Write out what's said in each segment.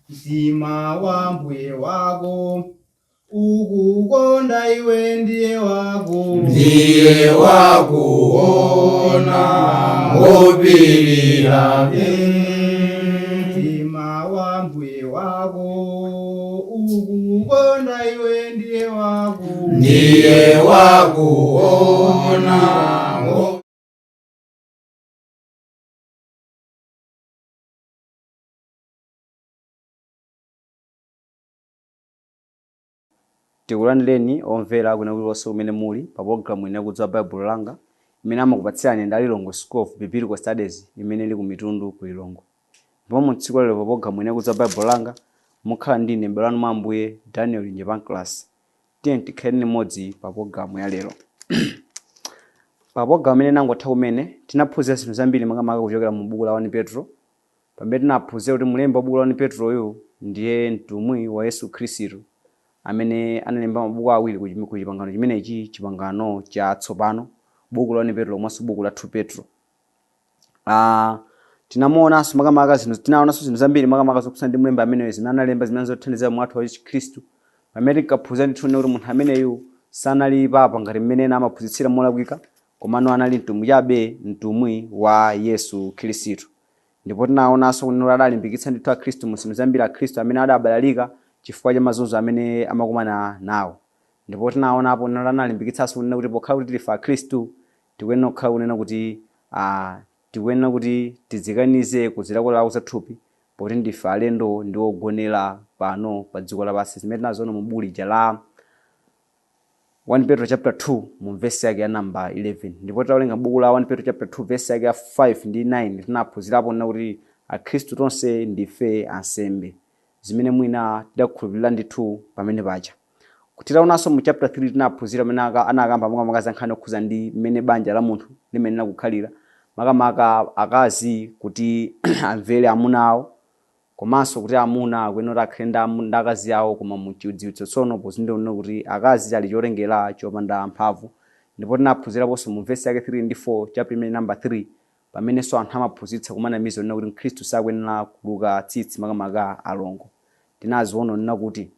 Mtima wa mbuye wako ukukonda iwe ndiye wako Ndiye wakuona ngopirira. Mtima wa mbuye wako ukukonda iwe ndiye wako Ndiye wakuona. Tikulandireni omvera kwina kulikonse kumene muli pa pologalamu ino yakudziwa Baibulo Langa, imene amakupatsirani ndi Lilongwe School of Biblical Studies imene ili ku Mitundu ku Lilongwe. Ndipo mu tsiku lalero pa pologalamu ino yakudziwa Baibulo Langa mukhala ndine m'bale wanu mwa Ambuye Daniel Njepanclas. Tiye tikhaleni limodzi pa pologalamu ya lero. Pa pologalamu imene inangotha kumene tinaphunzira zinthu zambiri makamaka kuchokera mu buku la 1 Petro, pamene tinaphunzira kuti mlembi wa buku la 1 Petroyu ndiye mtumwi wa Yesu Khristu amene analemba mabuku awiri ku chipangano chimenechi, chipangano chatsopano, buku la 1 Petro komanso buku la 2 Petro. Tinamuonanso makamaka zinthu, tinaonanso zinthu zambiri makamaka zokhudzana ndi mlembi ameneyo, zimene analemba, zimene zothandizira mwathu wa Chikhristu. Pamene tinkaphunzira ndithu kuti munthu ameneyu sanali papa ngati mmene ena amaphunzitsira molakwika, komano anali mtumwi chabe, mtumwi wa Yesu Khristu. Ndipo tinaonanso kuti adalimbikitsa ndithu Akhristu mu zinthu zambiri, Akhristu amene adabalalika chifukwa cha mazunzo amene amakumana nawo. Ndipo tinaonapo kuti analimbikitsanso kunena kuti pokhala kuti tilife Akhristu, tikuyenera kukhala kunena kuti, tikuyenera kuti tidzikanize kuzilakolako za thupi, poti ndife alendo ndi ogonera pano pa dziko lapansi, zimene tinaziona mu buku lija la 1 Petro chapter 2 mu verse yake ya number 11. Ndipo titawerenga buku la 1 Petro chapter 2 verse yake ya 5 ndi 9, tinaphunzirapo kunena kuti Akhristu tonse ndife ansembe, zimene mwina tidakhulupirira ndithu pamene paja. Titaonanso mu chapter 3 tinaphunzira pamene anakamba makamaka za nkhani yokhuza ndi mmene banja la munthu limenera kukhalira, makamaka akazi kuti amvere amuna awo, komanso kuti amuna akuyenera kuti akhale ndi akazi awo, koma mu chidziwitso tsono pozindikira kuti akazi ali chotengera chopanda mphamvu. Ndipo tinaphunziraponso mu verse yake 3 ndi 4 chapter imene number 3, pamenenso anthu amaphunzitsa kumanamiza kunena kuti Mkhristu sakuyenera kuluka tsitsi makamaka alongo. Tinaziona kunena kuti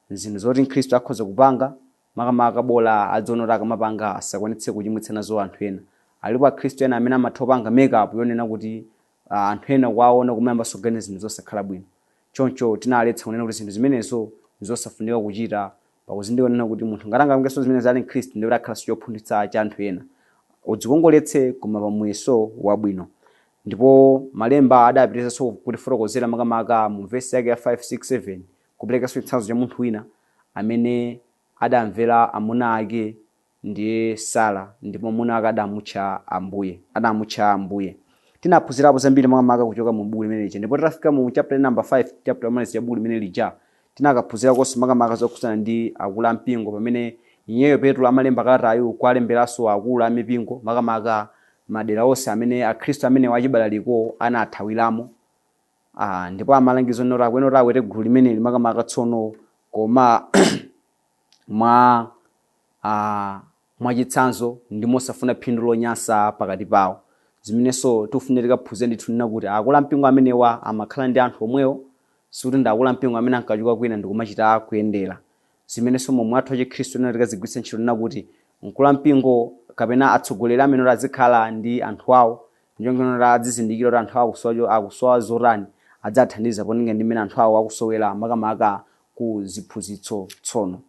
zinthu zoti Mkhristu akhoza kupanga makamaka bola adziona kuti akamapanga asakwanitse kuchimwitsa nazo anthu ena. Alipo Akhristu ena amene amatha kupanga makeup yonena kuti anthu ena kuwaona kumayambanso kuganiza zinthu zosakhala bwino. Choncho tinaletsa kunena kuti zinthu zimenezo nzosafunika kuchita, pakuzindikira kunena kuti munthu ngati angapangenso zimenezo ali Mkhristu ndiye kuti akhalanso chophunzitsa cha anthu ena. Udzikongoletse koma pa muyeso wabwino. Ndipo malemba adapitirizanso kutifotokozera makamaka mu verse yake ya 5, 6, 7, kuperekanso chitsanzo cha munthu wina amene adamvera amuna ake ndiye Sara, ndipo mwamuna wake adamutcha Ambuye, adamutcha Ambuye. Tinaphunzirapo zambiri makamaka kuchoka mu buku limene lija. Ndipo titafika mu chapter number 5, chapter yomaliza ya buku limene lija, tinakaphunzirakonso makamaka zokhudzana ndi akulu a mpingo, pamene iyeyo Petro amalemba kalatayo kuwalemberanso akulu a mipingo, makamaka madera onse amene Akhristu amenewa achibalaliko anathawiramo. Ndipo amalangiza kuti akuyenera kuti awete gulu limeneli makamaka tsono, koma mwachitsanzo ndi mosafuna phindu lonyansa pakati pawo. Zimenenso tikufunika tikaphunzire ndithu nena kuti akulu ampingo amenewa amakhala ndi anthu omwewo, sikuti ndi akulu ampingo amene ankachoka kwina ndikumachita kuyendera. Zimenenso momwe athu achikhristu nena tikazigwiritsa ntchito nena kuti mkulu ampingo kapena atsogoleri amene azikhala ndi anthu awo, ndichonga kuti adzizindikira kuti anthu awo akusowa zotani, adzathandiza ponena ndi mmene anthu awo akusowera makamaka ku ziphunzitso tsono.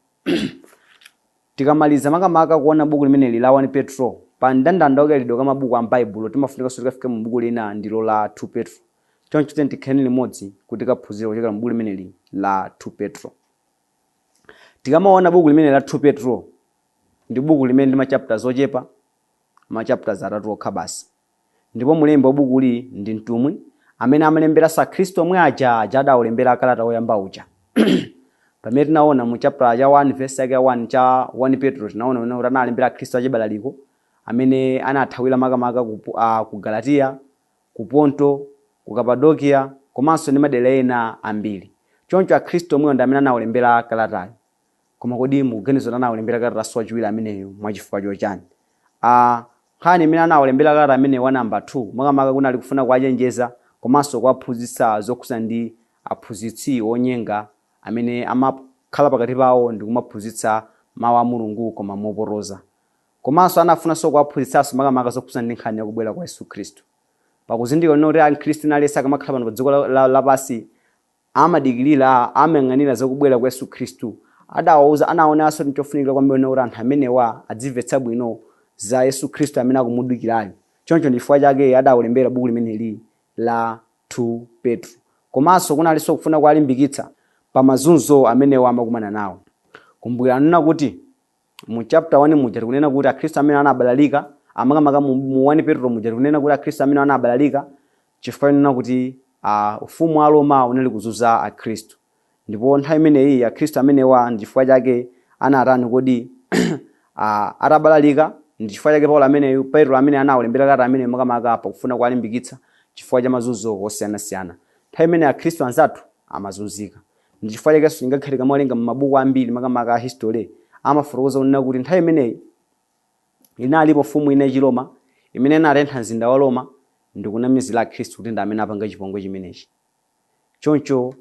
Tikamaliza makamaka kuona buku limeneli la 1 Petro, pa mndandanda wakalidwe ka mabuku a m'Baibulo timafunikanso tikafike mu buku lina ndilo la 2 Petro. Choncho tiyeni tikhaleni limodzi kuti tikaphunzire kuchokera mu buku limeneli la 2 Petro. Tikamaona buku limeneli la 2 Petro, ndi buku limene ndi ma chapters ochepa, ma chapters atatu okha basi. Ndipo mlembi wa bukuli ndi mtumwi amene amalemberanso Akhristu omwe aja aja adawalembera kalata woyamba uja. Pamene tinaona mu chapter cha 1 verse yake ya 1 cha 1 Petro, tinaona kuti analembera Akhristu achibalaliko amene anathawira makamaka ku Galatiya, ku Ponto, ku Kapadokiya komanso ndi madera ena ambiri. Choncho Akhristu omwewo ndi amene anawalembera kalatayo. Koma kodi mukuganiza kuti anawalembera kalataso wachiwiri ameneyo mwachifukwa chochani? Nkhani imene anawalembera kalata ameneyo wa namba 2 makamaka kunali kufuna kuwachenjeza komanso kuwaphunzitsa zokhudzana ndi aphunzitsi onyenga amene amakhala pakati pawo ndi kumaphunzitsa mawu a Mulungu koma mopotoza. Komanso anafunanso kuwaphunzitsanso makamaka zokhudzana ndi nkhani yakubwera kwa Yesu Khristu, pakuzindikira kuti akhristu aliyense akamakhala pano pa dziko lapansi amadikirira, amayang'anira zakubwera kwa Yesu Khristu. Adawauza, anaonanso chofunikira kwambiri kuti anthu amenewa adzimvetsa bwino za Yesu Khristu amene akumudikirayo. Choncho ndi chifukwa chake adawalembera buku limeneli la 2 Petro. Komanso kunalinso kufuna kuwalimbikitsa pa mazunzo amenewa amakumana nawo. Kumbukirani nena kuti mu chapter 1 muja tikunena kuti akhristu amene anabalalika, amakamaka mu 1 Petro muja tikunena kuti akhristu amene anabalalika chifukwa nena kuti ufumu wa Roma unali kuzunza akhristu. Ndipo nthawi imeneyi akhristu amenewa ndi chifukwa chake anatani kodi atabalalika. Ndi chifukwa chake Paulo ameneyu, Petro amene anawalembera kalata amene makamaka pakufuna kuwalimbikitsa chifukwa cha mazunzo osiyanasiyana. Nthawi imene akhristu anzathu amazunzika, ndi chifukwa chakenso ngakhale kamawerenga m'mabuku ambiri makamaka a history amafotokoza kunena kuti nthawi imeneyi inalipo mfumu ina yachiroma imene inatentha mzinda wa Roma ndi kunamizira akhristu kuti ndi amene apanga chipongwe chimenechi. Choncho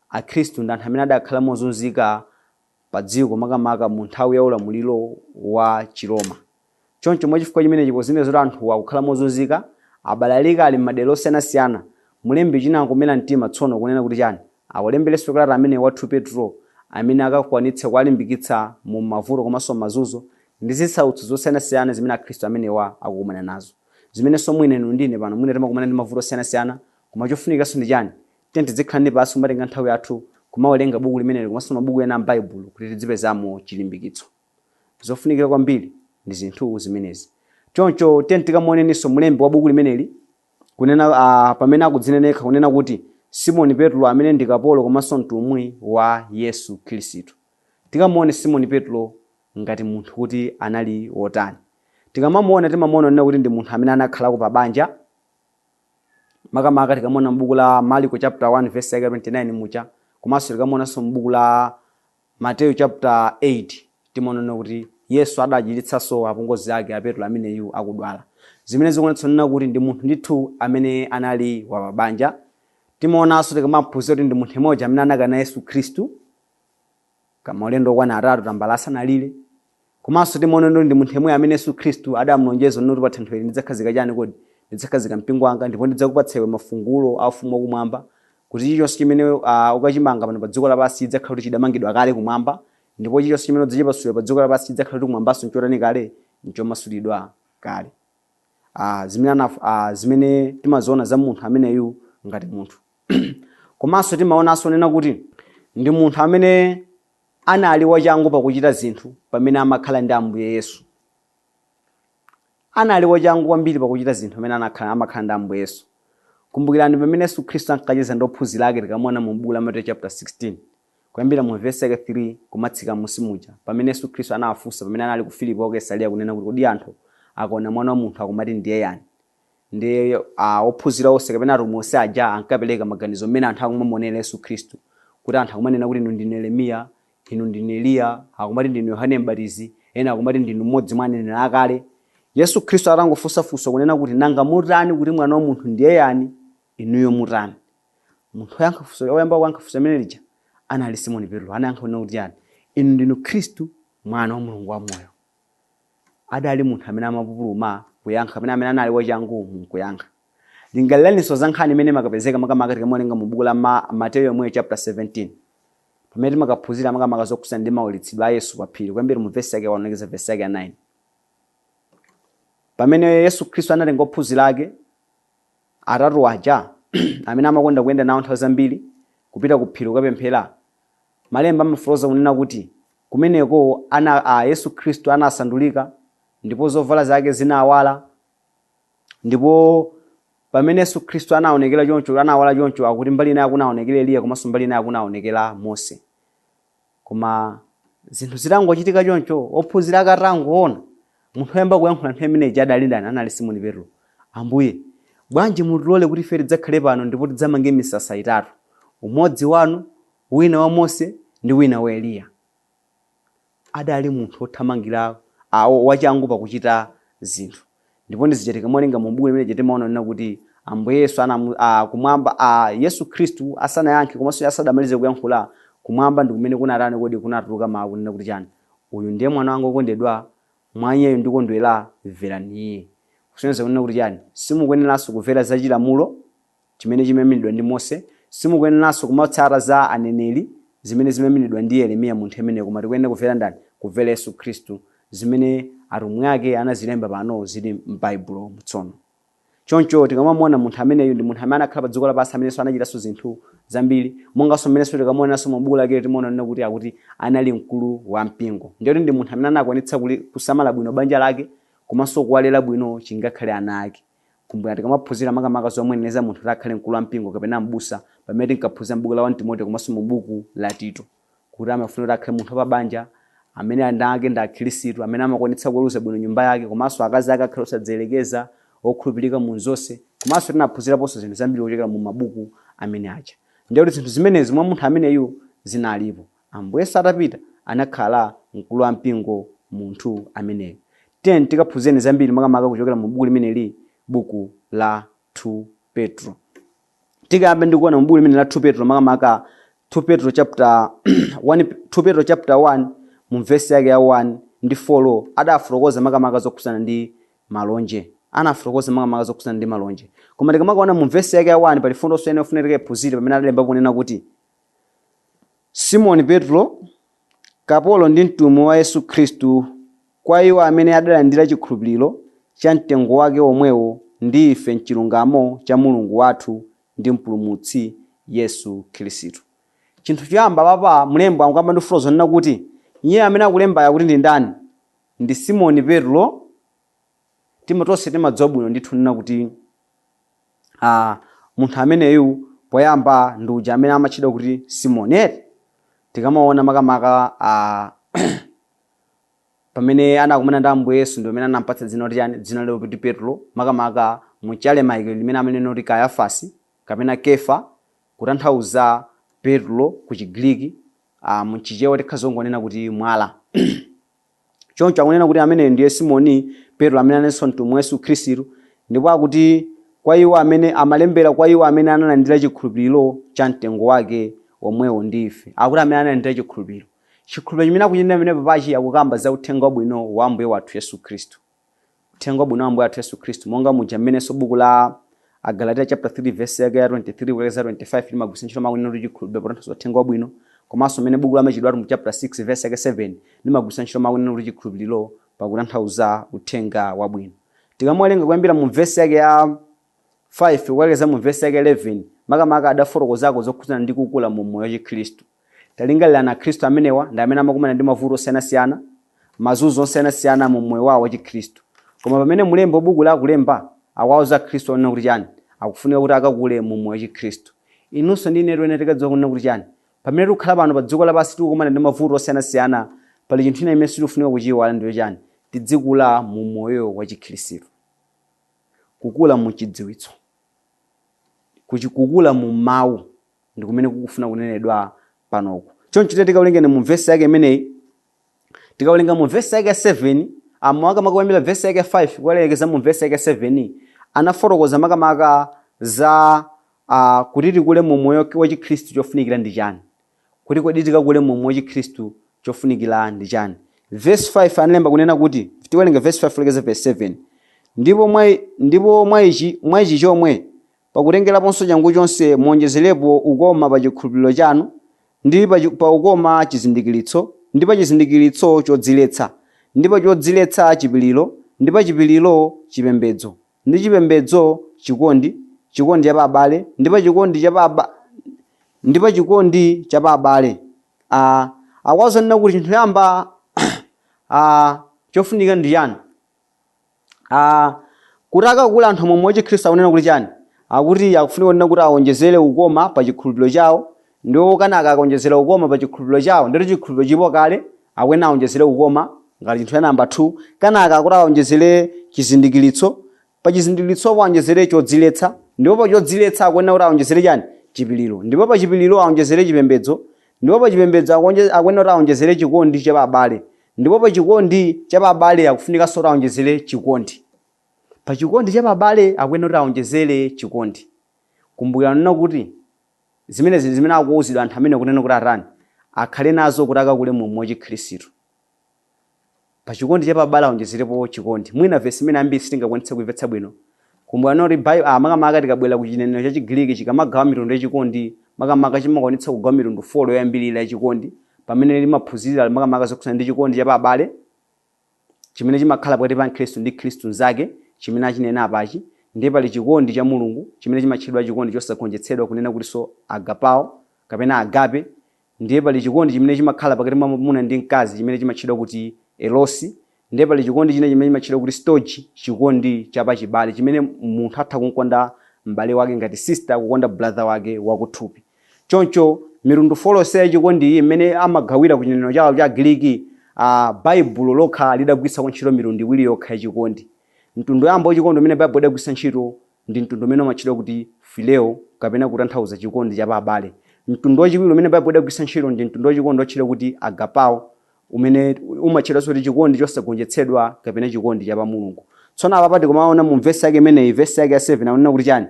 akhristu ndi anthu amene adakhala mozunzika pa dziko makamaka mu nthawi ya ulamuliro wa Chiroma. Choncho mwachifukwa chimenechi, pozindikira zoti anthu akukhala mozunzika, abalalika, ali m'madera osiyanasiyana, mulembi chinankomera mtima tsono kunena kuti chani, awalemberenso kalata amene wa 2 Petro amene akakwanitsa kuwalimbikitsa mu mavuto komanso mazunzo ndi zisautso zosiyanasiyana zimene akhristu amenewa akukumana nazo, zimenenso mwina inu ndine pano mwina timakumana ndi mavuto osiyanasiyana. Koma chofunikanso ndi chani? Tiye tizikhala ndi pansi kumatenga nthawi yathu kumawerenga buku limeneli komanso mabuku ena a m'Baibulo kuti tidzipezamo chilimbikitso. Zofunikira kwambiri ndi zinthu zimenezi. Choncho tiye tikamuoneninso mlembi wa buku limeneli kunena pamene akudzinenekha kunena kuti Simoni Petro amene ndi kapolo komanso mtumwi wa Yesu Khristu. Tikamuone Simoni Petro ngati munthu kuti anali wotani. Tikamamuona timamuona kunena kuti ndi munthu amene anakhalako pa banja, makamaka tikamuona m'buku la Marko chapter 1 verse yake 29 mucha, komanso tikamuonanso m'buku la Mateyu chapter 8 timaona kuti Yesu adachiritsanso apongozi ake a Petro ameneyu akudwala, zimene zikuonetsa kunena kuti ndi munthu ndithu amene anali wapabanja. Timaonanso tikamaphunzira kuti ndi munthu mmodzi amene anakana Yesu Khristu kamaulendo okwana atatu tambala asanalire. Komanso timaona kuti ndi munthu yemwe amene Yesu Khristu adamulonjeza kuti pa thanthwe ili ndidzakhazika chani kodi, ndidzakhazika mpingo wanga, ndipo ndidzakupatsa iwe mafungulo a ufumu wakumwamba, kuti chilichonse chimene ukachimanga pano pa dziko lapansi chidzakhala kuti chidamangidwa kale kumwamba, ndipo chilichonse chimene udzachipasula pa dziko lapansi chidzakhala kuti kumwambanso nchotani kale, nchomasulidwa kale. Zimene timaziona za munthu ameneyu ngati munthu. Komanso timaonanso nena kuti ndi munthu amene anali wachangu pakuchita zinthu pamene amakhala ndi Ambuye Yesu. Anali wachangu kwambiri pakuchita zinthu pamene amakhala ndi Ambuye Yesu. Kumbukirani pamene Yesu Khristu ankacheza ndi ophunzira ake, tikamuona mu buku la Mateyu chapter 16 kuyambira mu verse yake 3 kumatsika musi muja, pamene Yesu Khristu anawafunsa pamene anali ku Filipo wa Kaisareya kunena kuti kodi anthu akaona mwana wa munthu akumati ndiye yani? Ndi ophunzira onse kapena atumwi onse aja ankapereka maganizo mmene anthu akumamuonera Yesu Khristu, kuti anthu akumanena kuti inu ndinu Yeremiya, inu ndinu Eliya, akumati ndinu Yohane Mbatizi, ena akumati ndinu mmodzi mwa aneneri akale. Yesu Khristu atangofunsafunsa kunena kuti nanga mutani kuti mwana wa munthu ndiye yani, inuyo mutani? Munthu woyankha funso, woyamba kuyankha funso limene lija anali Simoni Petro. Anayankha kunena kuti yani, inu ndinu Khristu mwana wa Mulungu wamoyo. Adali munthu amene amapupuluma kuyankha kapena amene anali wachangu mukuyankha. Lingaliraninso za nkhani imene imakapezeka makamaka tikamawerenga mu buku la Mateyu yomweyo chapter 17, pamene timakaphunzira makamaka zokhudzana ndi maulitsidwe a Yesu pa phiri, kuyambira mu verse yake 1 kulekeza verse yake ya 9, pamene Yesu Khristu anatenga ophunzira ake atatu aja amene amakonda kuyenda nawo nthawi zambiri kupita ku phiri kukapemphera. Malemba amafotokoza kunena kuti kumeneko Yesu Khristu anasandulika ndipo zovala zake zinawala. Ndipo pamene Yesu Khristu anaonekera choncho, anawala choncho, akuti mbali inayo kunaonekera Eliya komanso mbali inayo kunaonekera Mose. Koma zinthu zitangochitika choncho, ophunzira akatangoona munthu woyamba kuyankhula nthawi imeneyi adali ndani? Anali Simoni Petro. Ambuye, bwanji mutilole kuti ife tidzakhale pano ndipo tidzamange misasa itatu, umodzi wanu, wina wa Mose ndi wina wa Eliya. Adali munthu wothamangira wachangu pakuchita zinthu. Ndipo ndizija tikamawerenga mu buku limene timaona nena kuti Ambuye Yesu kumwamba Yesu Khristu asanayankhe komanso asadamalize kuyankhula, kumwamba ndi kumene kunatani kodi kunatuluka mawu kunena kuti chani? Uyu ndiye mwana wanga wokondedwa, mwa iyeyo ndikondwera, mverani iye. Kusonyeza kunena kuti chani? Simukuyeneranso kumvera za chilamulo chimene chimaimiridwa ndi Mose, simukuyeneranso kumatsata za aneneri zimene zimaimiridwa ndi Yeremiya munthu ameneyo, koma tikuyenera kumvera ndani? Kumvera Yesu Khristu, zimene atumwi ake anazilemba pano zili m'Baibulo tsono. Choncho tikamamuona munthu ameneyu ndi munthu amene anakhala pa dziko lapansi, amenenso anachitanso zinthu zambiri, monganso mmenenso tikamuonanso mu buku lake timaona kuti akuti anali mkulu wa mpingo. Ndiye ndi munthu amene anakwanitsa kusamala bwino banja lake komanso kuwalera bwino chingakhale ana ake. Kumbukira tikamaphunzira makamaka zomweneza munthu kuti akhale mkulu wa mpingo kapena mbusa, pamene tinkaphunzira m'buku la 1 Timoteo komanso mu buku la Tito, kuti amafuna kuti akhale munthu wapabanja amene ana ake ndi akhristu, amene amakwanitsa kuweruza bwino nyumba yake, komanso akazi ake akhale osadziyerekeza, okhulupirika mu zonse. Komanso tinaphunziraponso zinthu zambiri kuchokera mu mabuku amene aja. Ndiye kuti zinthu zimenezi mwa munthu ameneyu zinalipo. Ambuye Yesu atapita anakhala mkulu wa mpingo munthu ameneyu. Tiyeni tikaphunzireni zambiri makamaka kuchokera mu buku limeneli, buku la 2 Petro. Tikayambe ndikuona mu buku limene la 2 Petro, makamaka 2 Petro chapter 1, 2 Petro chapter 1 mu verse yake ya 1 ndi 4, adafotokoza makamaka zokhudzana ndi malonje. Anafotokoza makamaka zokhudzana ndi malonje, koma tikamakaona mu verse yake ya 1 pali fundo ena yofunika tikayiphunzire, pamene adalemba kunena kuti Simoni Petro, kapolo ndi mtumwi wa Yesu Khristu, kwa iwo amene adalandira chikhulupiriro cha mtengo wake omwewo ndi ife mchilungamo cha Mulungu wathu ndi Mpulumutsi Yesu Khristu. Chinthu choyamba papa mlembo akuyamba ndi kufotokoza zonena kuti iye amene akulembayo kuti ndi ndani? Ndi Simoni Petro. Tonse timadziwa bwino ndithu nena kuti munthu ameneyu poyamba ndi uja amene amatchedwa kuti Simoni eti. Tikamaona makamaka pamene anakumana ndi Ambuye Yesu ndi pamene anampatsa dzina loti chani? Dzina loti Petro, makamaka mu Chiaramaiki limene amanena kuti Kayafasi kapena Kefa, kutanthauza Petro ku Chigriki, mu Chichewa tikhoza kungonena kuti mwala. Choncho akunena kuti ameneyu ndiye Simoni Petro amene analinso mtumwi wa Yesu Khristu, ndipo akuti kwa iwo amene amalembera, kwa iwo amene analandira chikhulupiriro cha mtengo wake omwewo ndi ife. Akuti amene analandira chikhulupiriro, chikhulupiriro chimene akuchinena pamenepo pachi akukamba za uthenga wabwino wa Ambuye wathu Yesu Khristu, uthenga wabwino wa Ambuye wathu Yesu Khristu, monga muja mmenenso buku la Agalatia chapter 3 verse yake ya 23 kulekeza 25 limagwiritsa ntchito mawu kunena kuti chikhulupiriro potanthauza uthenga wabwino, komanso mmene buku la Machitidwe mu chapter 6 verse yake 7 limagwiritsa ntchito mawu kunena kuti chikhulupiriro pakutanthauza uthenga wabwino. Tikamawerenga kuyambira mu verse yake ya 5 kukalekeza mu verse yake 11, makamaka adafotokozako zokhudzana ndi kukula mu moyo wa Chikhristu. Talingalirana, Akhristu amenewa ndi amene amakumana ndi mavuto osiyanasiyana, mazunzo osiyanasiyana mu moyo wawo wa Chikhristu. Koma pamene mulembi wa buku la akulemba, akuwauza Akhristu onena kuti chani? Akufunika kuti akakule mu moyo wa Chikhristu. Inunso ndi inetu ene tikadziwa kunena kuti chani? Pamene tikukhala pano pa dziko lapansi tikukumana ndi mavuto osiyanasiyana, pali chinthu china chimene sitikufunika kuchiyiwala, ndiyo chani? Tidzikula mu moyo wa Chikhristu, kukula mu chidziwitso, kukula mu mawu, ndi kumene kukufuna kunenedwa panoku. Choncho tikawerengeni mu vesi yake imeneyi, tikawerenga mu vesi yake 7, makamaka kuyambira vesi yake 5 kukalekeza mu vesi yake 7, anafotokoza makamaka za kuti tikule mu moyo wa Chikhristu chofunikira ndi chani, kuti kodi tikakule mu moyo wa Chikhristu chofunikira ndi chani. Verse 5 analemba kunena kuti, tiwerenga verse 5 kulekeza verse 7: Ndipo mwa ichi chomwe pakutengeraponso changu chonse muonjezerepo ukoma pa chikhulupiriro chanu, ndi pa ukoma chizindikiritso, ndi pa chizindikiritso chodziletsa, ndi pa chodziletsa chipiriro, ndi pa chipiriro chipembedzo, ndi chipembedzo chikondi, chikondi cha pa abale, ndi pa chikondi cha pa abale. Akwazonena kuti chinthu choyamba chofunika ndi chani kuti akakula anthu momwe wa Chikhristu? Akunena kuti chani? Akuti akufunika kunena kuti awonjezere ukoma pa chikhulupiriro chawo. Ndiwo kenaka akaonjezera ukoma pa chikhulupiriro chawo, ndito chikhulupiriro chilipo kale, akuyenera awonjezere ukoma ngati chinthu cha namba 2. Kenaka akuti awonjezere chizindikiritso, pa chizindikiritsopo awonjezere chodziletsa, ndipo pa chodziletsa akuyenera kuti awonjezere chani? Chipiriro. Ndipo pa chipiriro awonjezere chipembedzo, ndipo pa chipembedzo akuyenera kuti awonjezere chikondi cha pa abale, ndipo pa chikondi cha pa abale akufunikanso kuti awonjezere chikondi. Pa chikondi cha pabale akuyenera kuti aonjezere chikondi. Kumbukirani nena kuti zimenezi zimene akuwuzidwa anthu amene kunena kuti atani, akhale nazo kuti akakule mu moyo wachikhristu. Pa chikondi cha pabale aonjezerepo chikondi. Mwina vesi imene ambiri sitingakwanitse kuimvetsa bwino. Kumbukirani kuti makamaka tikabwera ku chinenero cha Chigiriki, chikamagawa mitundu yachikondi, makamaka chimakwanitsa kugawa mitundu 4 yoyambirira yachikondi, pamene limaphunzirira makamaka zokhudzana ndi chikondi cha pabale chimene chimakhala pakati pa Mkhristu ndi Mkhristu mnzake, chimene achinena apachi. Ndiye pali chikondi cha Mulungu chimene chimatchedwa chikondi chosagonjetsedwa, kunena kutinso agapao kapena agape. Ndiye pali chikondi chimene chimakhala pakati mwa mwamuna ndi mkazi chimene chimatchedwa kuti erosi. Ndiye pali chikondi china chimene chimatchedwa kuti storge, chikondi chapachibale chimene munthu atha kumkonda m'bale wake ngati sister kukonda brother wake wakuthupi. Choncho mitundu 4 yonse yachikondi iyi imene amagawira ku chinenero chawo cha Giriki, Baibulo lokha lidagwiritsako ntchito mitundu iwiri yokha yachikondi. Mtundu woyamba wachikondi umene Baibulo lidagwiritsa ntchito ndi mtundu umene umatchedwa kuti phileo, kapena kutanthauza chikondi cha pa abale. Mtundu wachiwiri umene Baibulo lidagwiritsa ntchito ndi mtundu wachikondi wotchedwa kuti agapao, umene umatchedwanso kuti chikondi chosagonjetsedwa kapena chikondi cha pa Mulungu. Tsono apapa tikumaona mu vesi yake imeneyi, vesi yake ya 7, akunena kuti chani?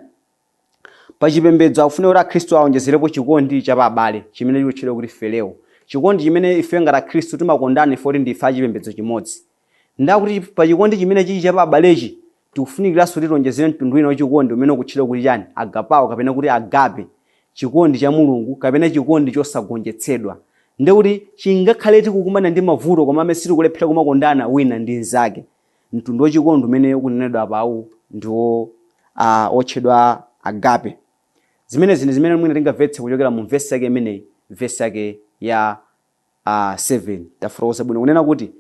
Pachipembedzo akufuna kuti Akhristu aonjezerepo chikondi cha pa abale chimene chikutchedwa kuti phileo, chikondi chimene ife ngati Akhristu timakondana ife kuti ndife achipembedzo chimodzi. Ndakuti pa chikondi chimene chichi cha pa abalechi tikufunikiranso kuti tionjezere mtundu wina wachikondi umene ukutchedwa kuti chani? Agapao kapena kuti agape, chikondi cha Mulungu kapena chikondi chosagonjetsedwa. Ndekuti chingakhale tikukumana ndi mavuto, komabe sitikulephera kumakondana wina ndi mnzake. Mtundu wachikondi umene ukunenedwa apawu ndiwo otchedwa agape. Zimenezi ndi zimene mwina tingamvetse kuchokera mu vesi yake imeneyi, vesi yake ya 7. Tafotokoza bwino kunena kuti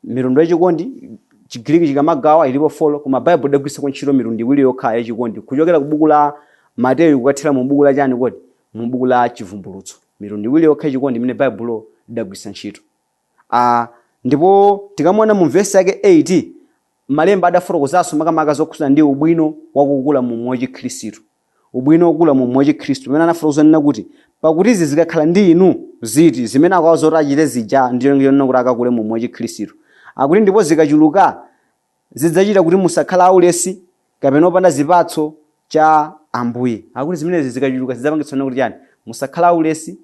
mitundu yachikondi Chigiriki chikamagawa ilipo 4, koma Baibulo idagwiritsako ntchito mitundu iwiri yokha yachikondi, kuchokera ku buku la Mateyu kukathera mu buku la chani kodi? Mu buku la Chivumbulutso. Mitundu iwiri yokha yachikondi imene Baibulo lidagwiritsa ntchito. Ndipo tikamaona mu vesi yake 8, malemba adafotokozanso makamaka zokhudzana ndi ubwino wakukula mu moyo wachikhristu. Ubwino wokula mu moyo wachikhristu, pamene anafotokoza nena kuti pakuti izi zikakhala ndi inu, ziti zimene akawauza kuti achite zija ndi cholinga chonena kuti akakule mu moyo wachikhristu. Akuti ndipo zikachuluka zidzachita kuti musakhale aulesi kapena opanda zipatso cha Ambuye. Akuti zimenezi zikachuluka zidzapangitsa kuti chani? Musakhale aulesi,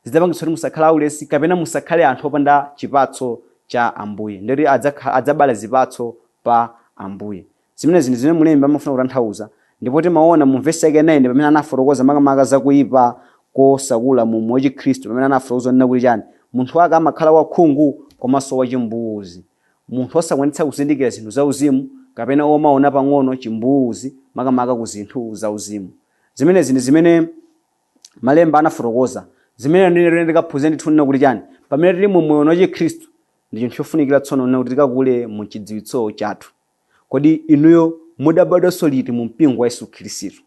zidzapangitsa kuti musakhale aulesi kapena musakhale anthu opanda chipatso cha Ambuye. Ndeti adzabala zipatso pa Ambuye. Zimenezi ndi zimene mulembi amafuna kutanthauza. Ndipo timaona mu vesi yake 9 pamene anafotokoza makamaka zakuipa kosakula mu moyo wachikhristu, pamene anafotokoza nena kuti chani? Munthu wake amakhala wakhungu komanso wachimbuuzi, munthu osakwanitsa kuzindikira zinthu zauzimu kapena omaona pang'ono, chimbuuzi makamaka ku zinthu zauzimu. Zimenezi ndi zimene malemba anafotokoza, zimene ndine tikaphunzira ndithu nena kuti chani? Pamene tili mu moyo wachikhristu ndi chinthu chofunikira tsono nena kuti tikakule mu chidziwitso chathu. Kodi inuyo mudabadwanso liti mu mpingo wa Yesu Khristu?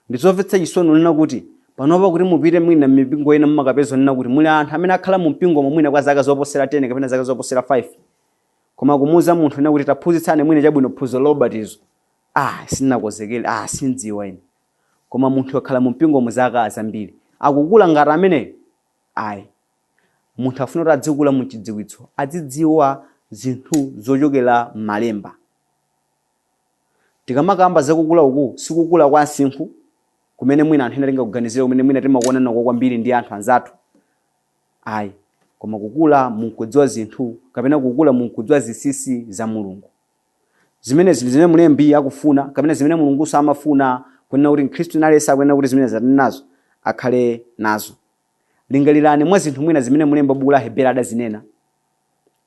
Ndizomvetsa chisoni nena kuti panopa kuti mupite mwina m'mipingo ina, mumakapeza nena kuti muli anthu amene akhala mu mpingo mwina kwa zaka zoposera 10 kapena zaka zoposera 5, koma kumuuza munthu nena kuti taphunzitsani mwina chabwino phunziro la ubatizo, "Ah, sindinakonzekere, ah, sindziwa ine." Koma munthu wakhala mu mpingo mu zaka zambiri, akukula ngati ameneyo? Ayi. Munthu afuna kuti adzikula mu chidziwitso, azidziwa zinthu zochokera m'malemba. Tikamakamba zakukula uku, sikukula kwa msinkhu kumene mwina anthu ena tingakuganizire, kumene mwina timakuona nako kwambiri ndi anthu anzathu, ayi, koma kukula munkudziwa zinthu kapena kukula munkudziwa zinsinsi za Mulungu. Zimenezi ndi zimene mulembi akufuna kapena zimene Mulungunso amafuna kunena kuti Mkhristu aliyense akuyenera kuti zimene zatani nazo, akhale nazo. Lingalirani mwa zinthu mwina zimene mulembi wa buku la Aheberi adazinena.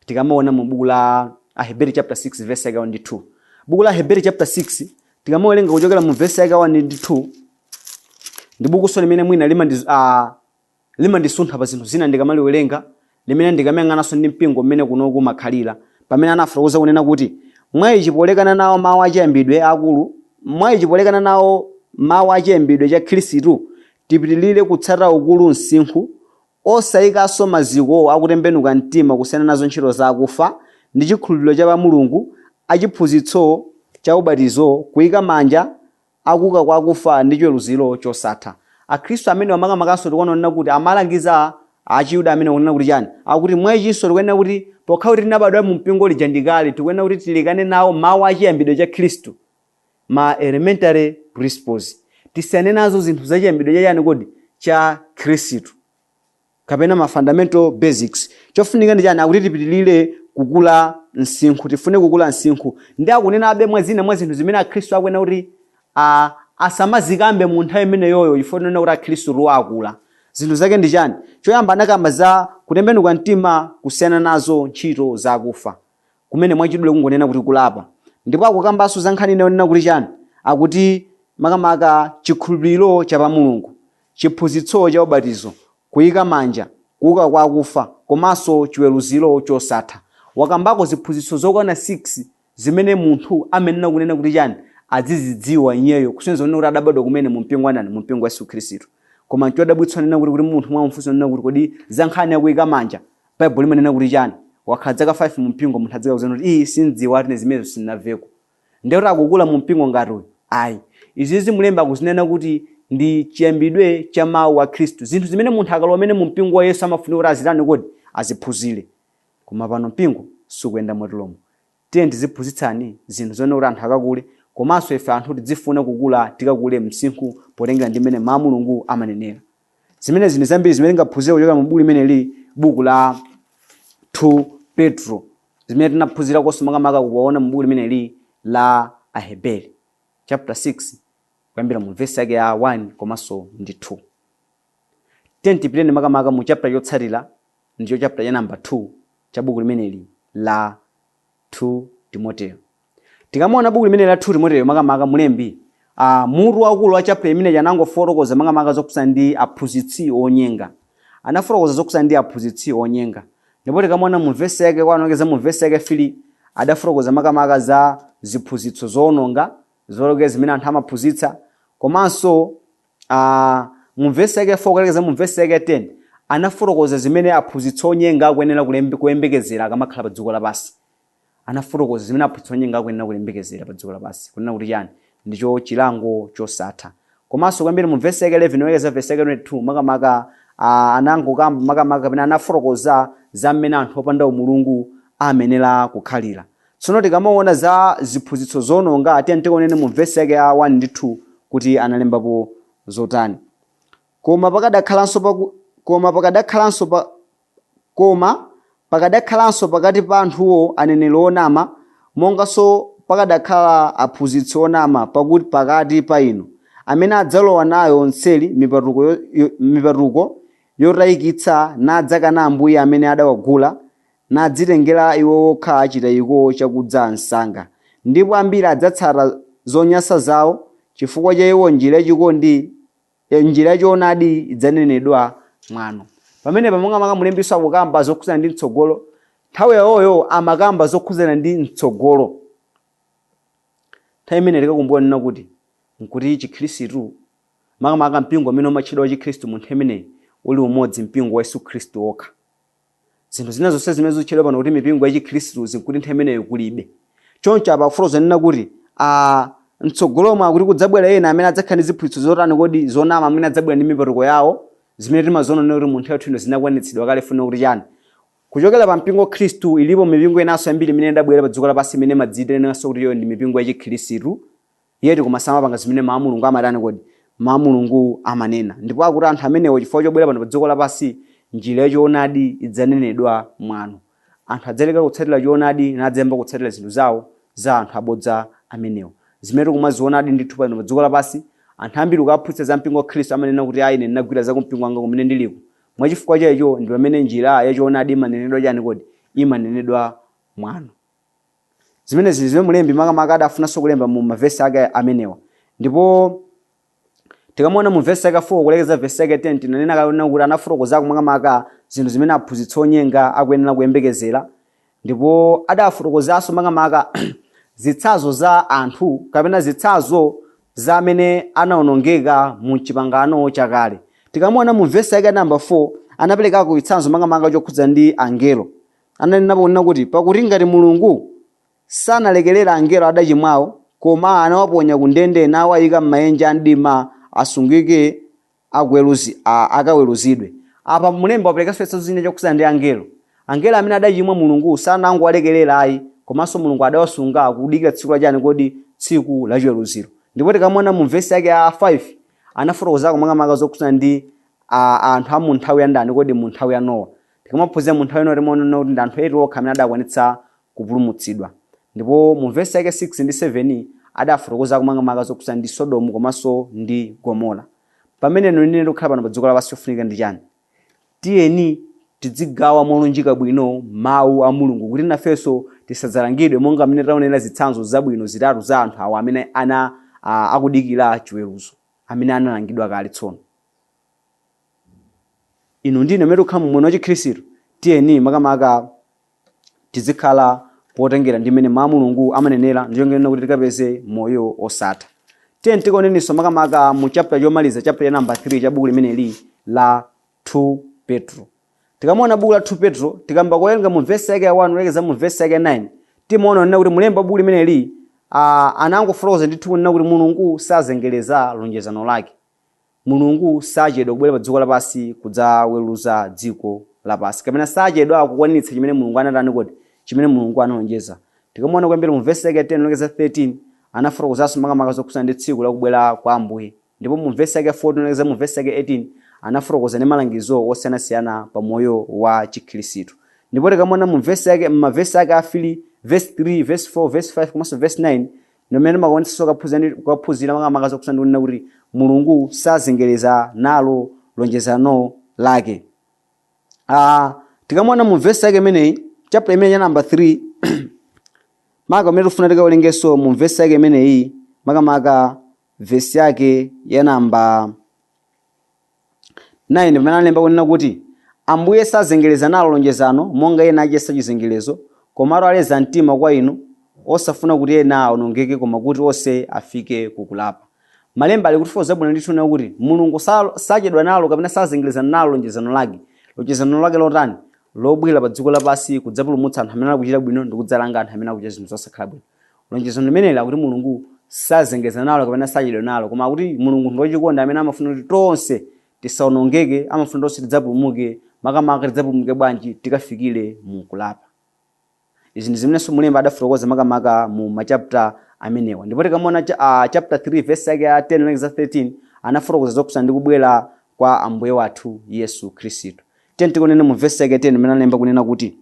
Tikamaona mu buku la Aheberi chapter 6 verse yake 1 ndi 2, buku la Aheberi chapter 6, tikamawerenga kuchokera mu verse yake 1 ndi 2, ndi bukunso limene mwina limandisuntha pa zinthu zina ndikamaliwerenga, limene ndikamayang'ananso ndi mpingo mmene kunoku umakhalira, pamene anafotokoza kunena kuti mwa ichi polekana nawo mawu achiyambidwe akulu, mwa ichi polekana nawo mawu achiyambidwe cha Khristu, tipitirire kutsata ukulu msinkhu, osayikanso maziko akutembenuka mtima kusiyana nazo ntchito za akufa, ndi chikhulupiriro cha pa Mulungu, achiphunzitso cha ubatizo, kuyika manja, akuuka kwa akufa, ndi chiweruziro chosatha. Akhristu amene makamakaso tikuonana kuti amalangiza Achiyuda amene akunena kuti chani? Akuti mwachinso tikuyenera kuti pokha kuti tinabadwa mu mpingo lija ndikale, tikuyenera kuti tilekane nawo mawu achiyambidwe cha Khristu, ma elementary principles. Tisiyane nazo zinthu zachiyambidwe cha chani kodi? Cha Khristu, kapena ma fundamental basics. Chofunika ndi chani? Akuti tipitilire kukula msinkhu, tifune kukula msinkhu. Ndi akunenabe mwa zina mwa zinthu zimene akhristu akuyenera kuti asamazikambe mu nthawi imeneyoyo, chifukwa tinena kuti akhristu akula. Zinthu zake ndi chani? Choyamba anakamba za kutembenuka mtima, kusiyana nazo ntchito zakufa, kumene mwachidule kungonena kuti kulapa. Ndipo akukambanso za nkhani inayonena kuti chani? Akuti makamaka chikhulupiriro cha pa Mulungu, chiphunzitso cha ubatizo, kuyika manja, kuuka kwa akufa, komanso chiweruziro chosatha. Wakambako ziphunzitso zokwana 6 zimene munthu amenena kunena kuti chani? Azizidziwa iyeyo, kusonyeza kunena kuti adabadwa kumene mu mpingo wa ndani? Mu mpingo wa Yesu Khristu. Koma nchodabwitsa nena kuti munthu mwamfunso nena kuti kodi za nkhani yakuyika manja Baibulo limanena kuti chani? Wakhala zaka 5 mu mpingo, munthu adzikakuza kuti iyi sindziwa, atine zimenezo sinnamveko. Ndiye kuti akukula mu mpingo ngati uyu? Ayi. Izizi mulemba akuzinena kuti ndi chiyambidwe cha mawu a Khristu, zinthu zimene munthu akalowa amene mu mpingo wa Yesu amafunika kuti azitani kodi? Aziphunzire. Koma pano mpingo sukuyenda moteromo. Tiye tiziphunzitsani zinthu zonena kuti anthu akakule, komanso ife anthu tidzifuna kukula, tikakule msinkhu potengera ndi mmene mawu a Mulungu amanenera. Zimene zinthu zambiri zimene tingaphunzire kuchoka mu buku limeneli, buku la 2 Petro, zimene tinaphunzira konso makamaka kuwaona mu buku limeneli la Aheberi chapter 6 kuyambira mu vesi yake ya 1 komanso ndi 2. Tiye tipiteni makamaka mu chapter chotsatira, ndicho chapter cha number 2 cha buku limeneli la 2 Timoteo. Tikamaona buku limene la 2 Timoteo, makamaka mulembi mutu waukulu wa chapter imene anangofotokoza makamaka zokhudzana ndi aphunzitsi onyenga. Anafotokoza zokhudzana ndi aphunzitsi onyenga. Ndipo tikamaona mu vesi yake kwanokeza mu vesi yake 3, adafotokoza makamaka za ziphunzitso zoononga zolokeza zimene anthu amaphunzitsa, komanso mu vesi yake 4 kulekeza mu vesi yake 10 anafotokoza zimene aphunzitsi onyenga akuyenera kuyembekezera akamakhala pa dziko lapansi. Anafotokoza zimene aphunzitsi onyenga akuyenera kuyembekezera pa dziko lapansi, kunena kuti chani? Ndicho chilango chosatha. Komanso kuyambira mu vesi yake 11 kulekeza vesi yake 22, makamaka anangokamba makamaka kapena anafotokoza za mmene anthu opanda umulungu amenera kukhalira. Tsono tikamaona za ziphunzitso zoononga, tiye tikaonene mu vesi yake ya 1 ndi 2 kuti analembapo zotani. Koma pakadakhalanso paku, koma pakadakhalanso pa, koma pakadakhalanso pakati pa anthuwo aneneri onama, monganso pakadakhala aphunzitsi onama pakuti pakati pa inu, amene adzalowa nayo mseri mipatuko yotayikitsa, nadzakana Ambuye amene adawagula, nadzitengera iwo okha chitayiko chakudza msanga. Ndipo ambiri adzatsata zonyansa zawo, chifukwa cha iwo njira yachikondi, njira yachoonadi idzanenedwa mwano. Pamene pamonga mulembiso akukamba zokhudzana ndi mtsogolo, nthawi yawoyo amakamba zokhudzana ndi mtsogolo. Nthawi imene tikakumbukira nena kuti nkuti chikhristu, makamaka mpingo amene umatchedwa wa chikhristu mu nthawi imeneyi, uli umodzi, mpingo wa Yesu Khristu wokha. Zinthu zina zonse zimene zikutchedwa pano kuti mipingo ya chikhristu zinkuti nthawi imeneyo kulibe. Choncho apa akufotokoza nena kuti mtsogolomo akuti kudzabwera ena amene adzakhala ndi ziphunzitso zotani kodi? Zonama, amene adzabwera ndi mipatuko yawo, zimene timaziona nena kuti mu nthawi yathu ino zinakwanitsidwa kale. Funa kuti chani? Kuchokera pa mpingo Khristu ilipo mipingo inanso yambiri imene idabwera pa dziko lapansi, imene imadzitenenanso kuti iyo ndi mipingo ya chikhristu yeti, koma samapanga zimene mawu a Mulungu amatani kodi? Mawu a Mulungu amanena. Ndipo akuti anthu amenewo chifukwa chobwera pano pa dziko lapansi, njira yachoonadi idzanenedwa mwano. Anthu adzaleka kutsatira choonadi nadzayamba kutsatira zinthu zawo za anthu abodza amenewo, zimene tikumazionadi ndithu pano pa dziko lapansi. Anthu ambiri ukaphunzitsa za mpingo wa Khristu amanena kuti ayi, ine ndinagwira za kumpingo wanga kumene ndiliko. Mwachifukwa chaicho ndi pamene njira yachoonadi imanenedwa chani kodi? Imanenedwa mwano. Zimene zili zimene mulembi makamaka adafunanso kulemba mu mavesi ake amenewa. Ndipo tikamaona mu vesi yake 4 kulekeza vesi yake 10, tinanena kalena kuti anafotokozako makamaka zinthu zimene aphunzitsi onyenga akuyenera kuyembekezera. Ndipo adafotokozanso makamaka zitsanzo za anthu kapena zitsanzo za amene anawonongeka mu chipangano chakale. Tikamaona mu vesi yake namba 4, anaperekako chitsanzo makamaka chokhudza ndi angelo. Ananenapo kunena kuti pakuti ngati Mulungu sanalekerera angelo adachimwawo, koma anawaponya ku ndende nawayika m'maenje a mdima asungike akaweruzidwe. Apa mulembi waperekanso chitsanzo china chokhudzana ndi angelo. Angelo amene adachimwa Mulungu sanangowalekerera ayi, komanso Mulungu adawasunga kudikira tsiku lachani kodi? Tsiku lachiweruziro. Ndipo tikamaona mu vesi yake ya 5 anafotokozako makamaka zokhudzana ndi anthu a mu nthawi ya ndani kodi? Mu nthawi ya Nowa. Tikamaphunzira mu nthawi ya Nowa timaona kuti ndi anthu 8 okha amene adakwanitsa kupulumutsidwa. Ndipo mu vesi yake 6 ndi 7 adafotokozako makamaka zokhudzana ndi Sodomu komanso ndi Gomora. Pamene inu ndine tikukhala pano pa dziko lapansi, chofunika ndi chani? Tiyeni tidzigawa molunjika bwino mawu a Mulungu kuti nafenso tisadzalangidwe, monga mmene taonera zitsanzo zabwino zitatu za anthu awa amene ana akudikira chiweruzo, amene analangidwa kale. Tsono inu ndine amene tikukhala mu moyo wa Chikhristu, tiyeni makamaka tizikhala potengera ndi mmene mawu a Mulungu amanenera ndi cholinga kuti tikapeze moyo osatha. Tiyeni tikaoneninso makamaka mu chapter chomaliza, chapter cha number 3 cha buku limeneli la 2 Petro. Tikamaona buku la 2 Petro, tikamba kuwerenga mu vesi yake ya 1 kulekeza mu vesi yake ya 9, timaona kunena kuti mulembi wa buku limeneli anangofotokoza ndithu kunena kuti Mulungu sazengereza lonjezano lake. Mulungu sachedwa kubwera pa dziko lapansi kudzaweruza dziko lapansi, kapena sachedwa kukwaniritsa chimene Mulungu anatani kodi? Chimene Mulungu analonjeza. Tikamaona kuyambira mu vesi yake ya 10 kulekeza 13, anafotokozanso makamaka zokhudzana ndi tsiku lakubwera kwa Ambuye. Ndipo mu vesi yake 14 kulekeza mu vesi yake 18 anafotokoza ndi malangizo osiyanasiyana pa moyo wa Chikhristu. Ndipo tikamaona mu vesi yake, m'mavesi ake a 3, vesi 3, vesi 4, vesi 5 komanso vesi 9, ndimene timakwanitsanso kukaphunzira makamaka zokhudzana ndi kunena kuti Mulungu sazengereza nalo lonjezano lake. Tikamaona mu vesi yake imeneyi, chapter imene ya number 3, maka umene tifuna tikawerengenso mu vesi yake imeneyi, makamaka vesi yake ya namba 9, pamene analemba kunena kuti Ambuye sazengereza nalo lonjezano monga ena achiyesa chizengerezo, komatu aleza mtima kwa inu, osafuna kuti ena awonongeke, koma kuti onse afike kukulapa. Malemba ali kutifotokoza bwino ndithu kunena kuti Mulungu sachedwa nalo kapena sazengereza nalo lonjezano lake. Lonjezano lake lotani? Lobwera pa dziko lapansi kudzapulumutsa anthu amene akuchita bwino ndi kudzalanga anthu amene akuchita zinthu zosakhala bwino. Lonjezano limeneli akuti Mulungu sazengereza nalo kapena sachedwa nalo, koma akuti Mulungu ndi wachikondi amene amafuna kuti tonse tisawonongeke, amafuna tonse tidzapulumuke. Makamaka tidzapulumuke bwanji? Tikafikire mu kulapa. Izi ndi zimenenso mulembi adafotokoza makamaka mu machapter amenewa. Ndipo tikamaona chapter 3 verse yake ya 10 kulekeza 13, anafotokoza zokhudzana ndi kubwera kwa Ambuye wathu Yesu Khristu. Tiyeni tikonene mu verse yake 10 imene analemba kunena kuti,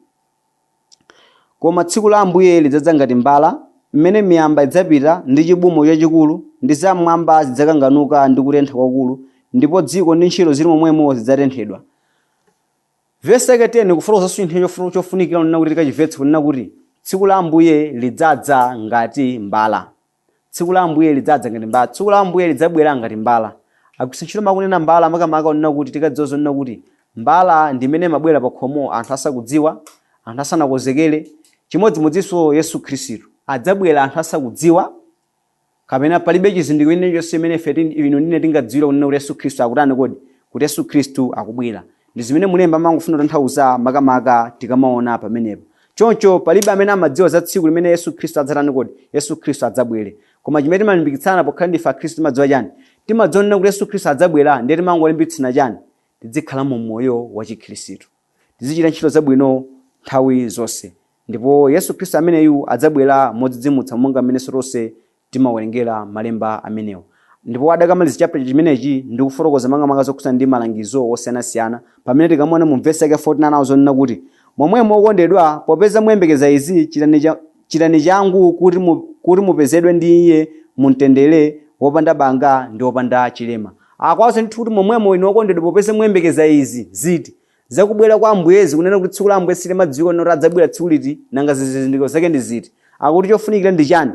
koma tsiku la Ambuye lidzadza ngati mbala, mmene miyamba idzapita ndi chibumo chachikulu, ndi zam'mwamba zidzakanganuka ndi kutentha kwakulu, ndipo dziko ndi ntchito zili momwemo zidzatenthedwa. Vesi yake 10 kufotokozanso chinthu chofunikira kunena kuti tikachimvetse, kunena kuti tsiku la Ambuye lidzadza ngati mbala. Tsiku la Ambuye lidzadza ngati mbala. Tsiku la Ambuye lidzabwera ngati mbala. Agwiritsa ntchito makunena mbala makamaka kunena kuti tikadziwa zonena kuti mbala ndi imene imabwera pa khomo anthu asakudziwa, anthu asanakonzekere. Chimodzimodzinso Yesu Khristu adzabwera anthu asakudziwa, kapena palibe chizindikiro chilichonse chimene ife inu ndine tingadziwire kunena kuti Yesu Khristu akutani kodi? Kuti Yesu Khristu akubwera. Ndi zimene mulembi amangofuna kutanthauza makamaka tikamaona pamenepo. Choncho palibe amene amadziwa za tsiku limene Yesu Khristu adzatani kodi? Yesu Khristu adzabwere. Koma chimene timalimbikitsana pokhala ndife Akhristu timadziwa chani? Timadziwa kunena kuti Yesu Khristu adzabwera, ndiye timangolimbikitsana chani? Tizikhala mu moyo wa Chikhristu. Tizichita ntchito zabwino nthawi zonse. Ndipo Yesu Khristu ameneyu adzabwera modzidzimutsa monga mmenenso tonse timawerengera malemba amenewa. Ndipo adakamaliza chapter chimenechi ndi kufotokoza makamaka zokhudzana ndi malangizo osiyanasiyana, pamene tikamuona mu vesi yake 14 anawo zonena kuti, momwemo okondedwa, popeza muyembekeza izi, chitani changu kuti mupezedwe ndi iye mu mtendere, wopanda banga ndi wopanda chilema. Akuwauza ndithu kuti momwemo inu okondedwa, popeza muyembekeza izi, ziti? Zakubwera kwa Ambuyezi, kunena kuti tsiku la Ambuye silimadziwika kuti adzabwera tsiku liti, nanga zizindikiro zake ndi ziti. Akuti chofunikira ndi chani?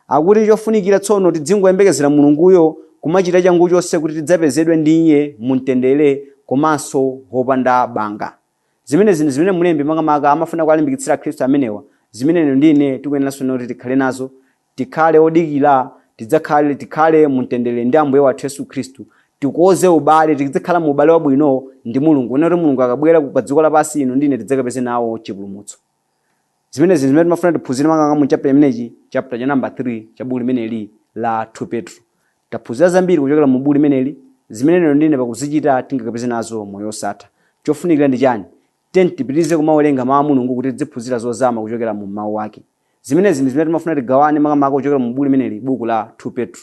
Akuti chofunikira tsono tidzingoyembekezera Mulunguyo, kumachita changu chonse kuti tidzapezedwe ndi iye mu mtendere komanso wopanda banga. Zimenezi ndi zimene mlembi makamaka amafuna kuwalimbikitsira Akhristu amenewa, zimene inu ndi ine tikuyeneranso kuti tikhale nazo, tikhale odikira, tidzakhale, tikhale mu mtendere ndi Ambuye wathu Yesu Khristu, tikoze ubale, tizikhala mu ubale wabwino ndi Mulungu, kunena kuti Mulungu akabwera pa dziko lapansi inu ndi ine tidzakapeze nawo chipulumutso. Zimenezi zimene timafuna tiphunzire makamaka mu chapter imenechi, chapter cha number 3 cha buku limeneli la 2 Petro. Taphunzira zambiri kuchokera mu buku limeneli, zimene inu ndi ine pakuzichita tingakapeze nazo moyo osatha. Chofunikira ndi chani? Tiyeni tipitirize kumawerenga mawu a Mulungu kuti tidziphunzira zozama kuchokera mu mawu ake. Zimenezi ndi zimene timafuna tigawane makamaka kuchokera mu buku limeneli, buku la 2 Petro.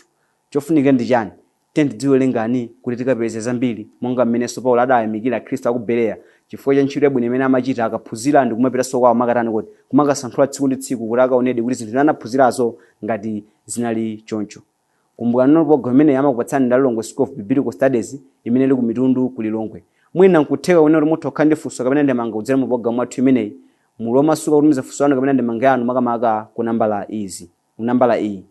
Chofunikira ndi chani? Tiyeni tidziwerengani kuti tikapeze zambiri, monga mmenenso Paulo adayamikira Akhristu aku Bereya chifukwa cha ntchito yabwino imene amachita akaphunzira ndi kumapitanso kwawo makatani kuti kumakasanthula tsiku ndi tsiku kuti akaonedi kuti zinthu zimene anaphunzirazo ngati zinali choncho. Kumbukani kuti program imeneyi amakupatsani ndi Lilongwe School of Biblical Studies imene ili ku Mitundu ku Lilongwe. Mwina nkutheka kunena kuti mutha kukhala ndi funso kapena ndemanga kudzera mu program yathu imeneyi. Muli omasuka kutumiza funso lanu kapena ndemanga yanu makamaka ku nambala izi, ku nambala iyi,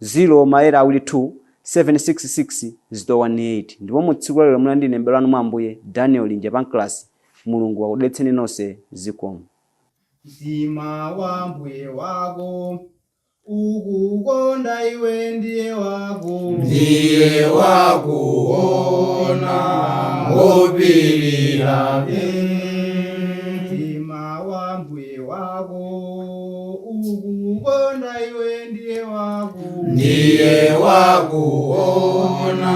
0 maere awiri 2 766 018. Ndipo mu tsiku la lero munali ndi ine m'bale wanu mwa Ambuye, Daniel Linja Pancras. Mulungu akudalitseni nonse. Zikomo. Mtima wa mbuye wako ukukonda iwe ndiye wako. Ndiye wakuona ngopirira. Mtima wa mbuye wako ukukonda iwe ndiye wako. Ndiye wakuona.